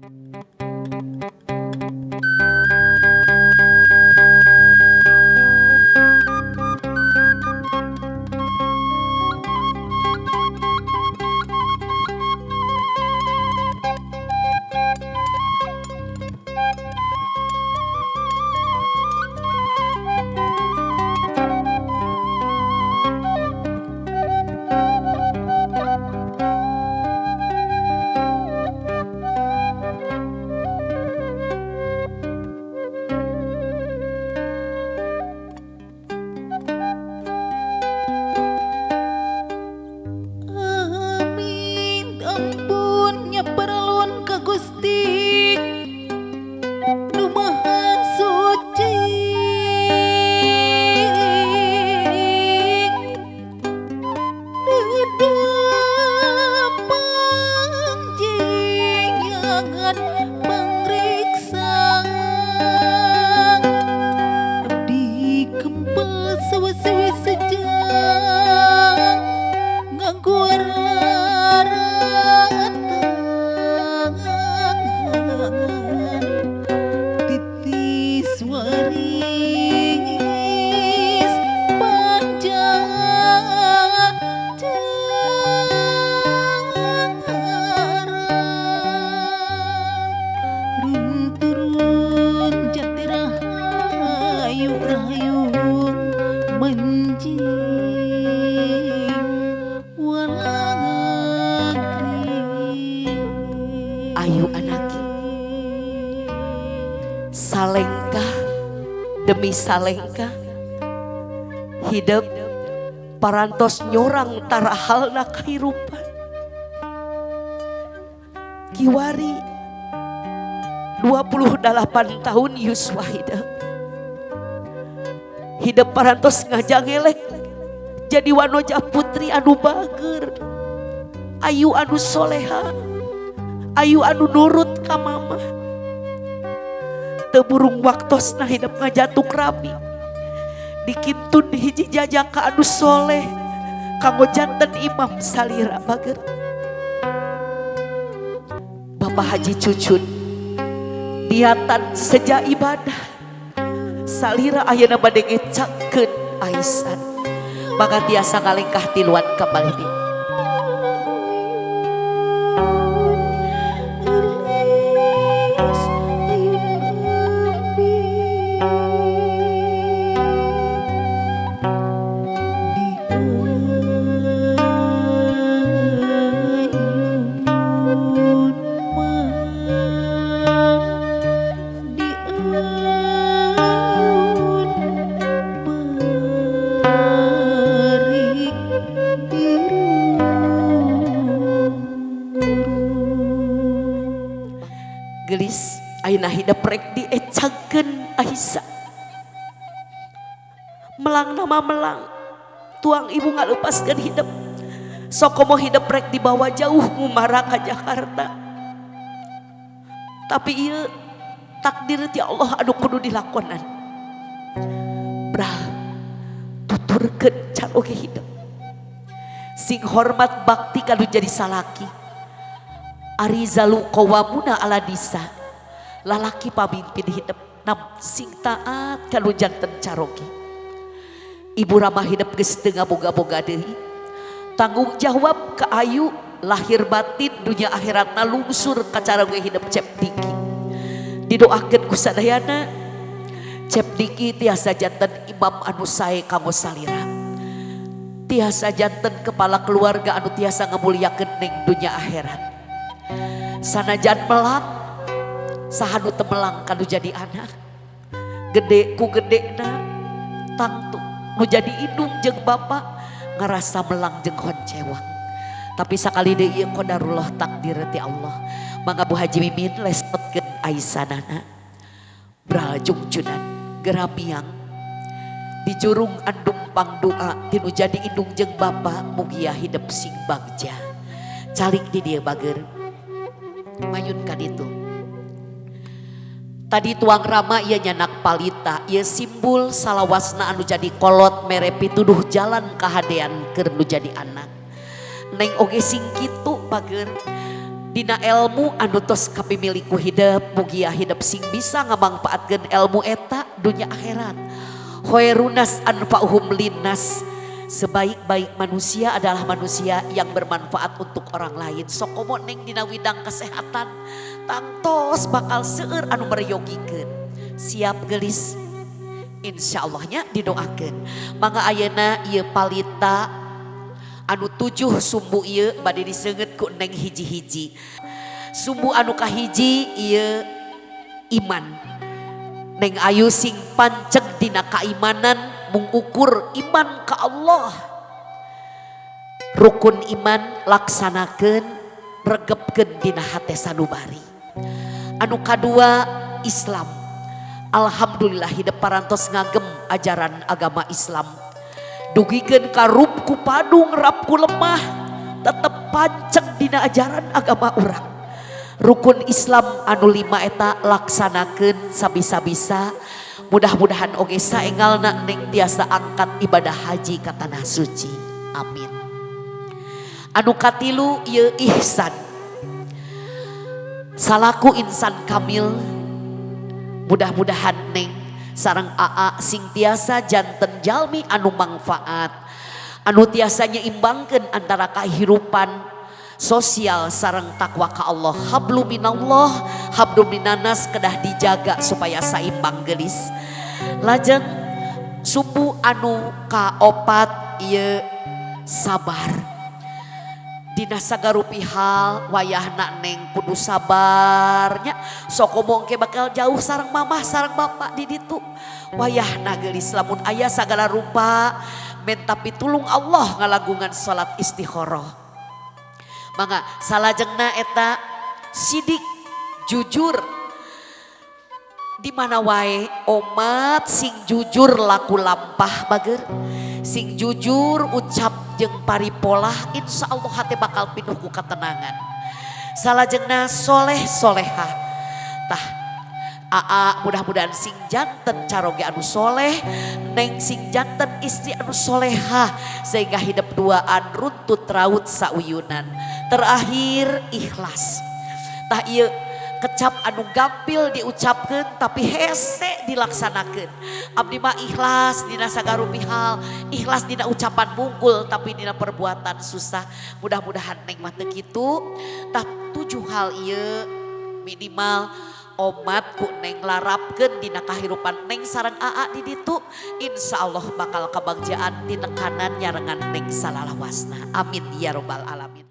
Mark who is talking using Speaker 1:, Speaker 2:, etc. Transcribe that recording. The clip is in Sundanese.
Speaker 1: Amin ampun nya paralun ka Gusti Nu Maha Suci. Dedap panjenengan pangriksa abdi kempel sawe-sawe sejang ngangguar laratan titis waris panjang turun jati rahayu rahayu menjing walangri.
Speaker 2: Ayu anaki, salengkah demi salengkah hidup parantos nyorang tarahalna kahirupan. Kiwari 28 tahun yuswa hidup, hidup parantos ngajangelek jadi wanoja putri anu bager, ayu anu soleha, ayu anu nurut ka mama. Teu burung waktosna hidup ngajatuk rami dikintun hiji jajaka anu soleh kanggo janten imam salira bager. Bapak Haji Cucun niatan sejak ibadah salira ayeuna bade ngecakkeun aisan maka tiasa ngalengkah tiluan kembali di
Speaker 1: Elis ayun abdi di ayun mah di ayun marik biru.
Speaker 2: Gelis ayeuna hidup rek diecagkeun Aisyah melang nama melang tuang ibu ngalepaskeun hidup sokomo hidup rek dibawa jauh ngumara ka Jakarta, tapi ieu takdir ti Allah anu kudu dilakonan. Brah tuturkeun caroge hidup sing hormat bakti kanu jadi salaki. Arizalu qawamuna ala nisa, lalaki pamimpin hidup nam sing taat kanu janten caroge. Ibu ramah hidup geus teu ngaboga-boga deui tanggung jawab ke ayu lahir batin dunia akhiratna lungsur ka caroge hidup Cep Diki. Didoakeun ku sadayana Cep Diki tiasa janten imam anu sae kanggo salira, tiasa janten kepala keluarga anu tiasa ngamuliakeun ning dunia akhirat. Sanajan melang, saha nu teu melang kanu jadi anak gede ku gedena tangtu nu jadi indung jeung bapak ngerasa melang jeung honcewang, tapi sakali deui ieu qadarullah takdir ti Allah. Mangga Bu Haji Mimin lesotkeun aisanana. Brajung junan geramiang di jurung andung pangdoa tinu jadi indung jeung bapa mugia hidup sing bagja. Calik di dieu bager mayun kaditu. Tadi tuang rama ieu nyanak palita, ieu simbol salawasna anu jadi kolot mere pituduh jalan kahadean keur nu jadi anak. Neng oge sing kitu bager. Dina ilmu anu tos kapimilik ku hidep, mugia hidep sing bisa ngamangpaatkeun ilmu eta dunya akhirat. Khoirunas anfa'uhum linnas. Sebaik-baik manusia adalah manusia yang bermanfaat untuk orang lain. Sokomo neng dina widang kesehatan, tangtos bakal seueur anu meryogikeun. Siap gelis? Insya Allahnya didoakan. Mangga ayeuna ieu palita anu 7 sumbu ieu bade diseungeut ku neng hiji-hiji. Sumbu anu kahiji ieu iman. Neng Ayu sing panceg dina kaimanan, mengukur iman ka Allah. Rukun iman laksanakeun, regepkeun dina hate sanubari. Anu kadua Islam. Alhamdulillah hidup parantos ngagem ajaran agama Islam. Dugikeun ka rup ku padung, rap ku lemah, tetep panceg dina ajaran agama urang. Rukun Islam anu 5 eta laksanakeun sabisa-bisa. Mudah-mudahan oge saengalna neng tiasa angkat ibadah haji ka tanah suci. Amin. Anu katilu ieu ihsan. Salaku insan kamil, mudah-mudahan neng sareng AA sing tiasa janten jalmi anu mangfaat, anu tiasa nyeimbangkeun antara kahirupan sosial sareng takwa ka Allah. Hablu minallah, hablu minanas kedah dijaga supaya saimbang gelis. Lajeng sumbu anu kaopat ieu sabar. Dina sagarupi hal wayahna neng kudu sabarnya. Sokomo engke bakal jauh sareng mamah sareng bapak di ditu. Wayahna geulis lamun aya sagala rupa menta pitulung Allah ngalagungan salat istikharah. Mangga salajengna eta sidik, jujur. Di mana wae omat sing jujur laku lampah bager, sing jujur ucap jeung paripolah, insya Allah hati bakal pinuh ku ketenangan. Salajengna soleh solehah. Tah Aa mudah-mudahan sing janten caroge anu soleh, neng sing janten istri anu solehah, sehingga hidup duaan runtut raut sauyunan. Terakhir ikhlas. Tah ieu kecap anu gampil diucapkan tapi hese dilaksanakan. Abdi mah ikhlas dina sagarupi hal, ikhlas dina ucapan mungkul tapi dina perbuatan susah. Mudah-mudahan neng mah teu kitu. Tah 7 hal ieu minimal omat ku neng larapkeun dina kahirupan neng sareng AA di ditu, insya Allah bakal kabagjaan tinekanan nyarengan neng salalawasna. Amin ya robbal alamin.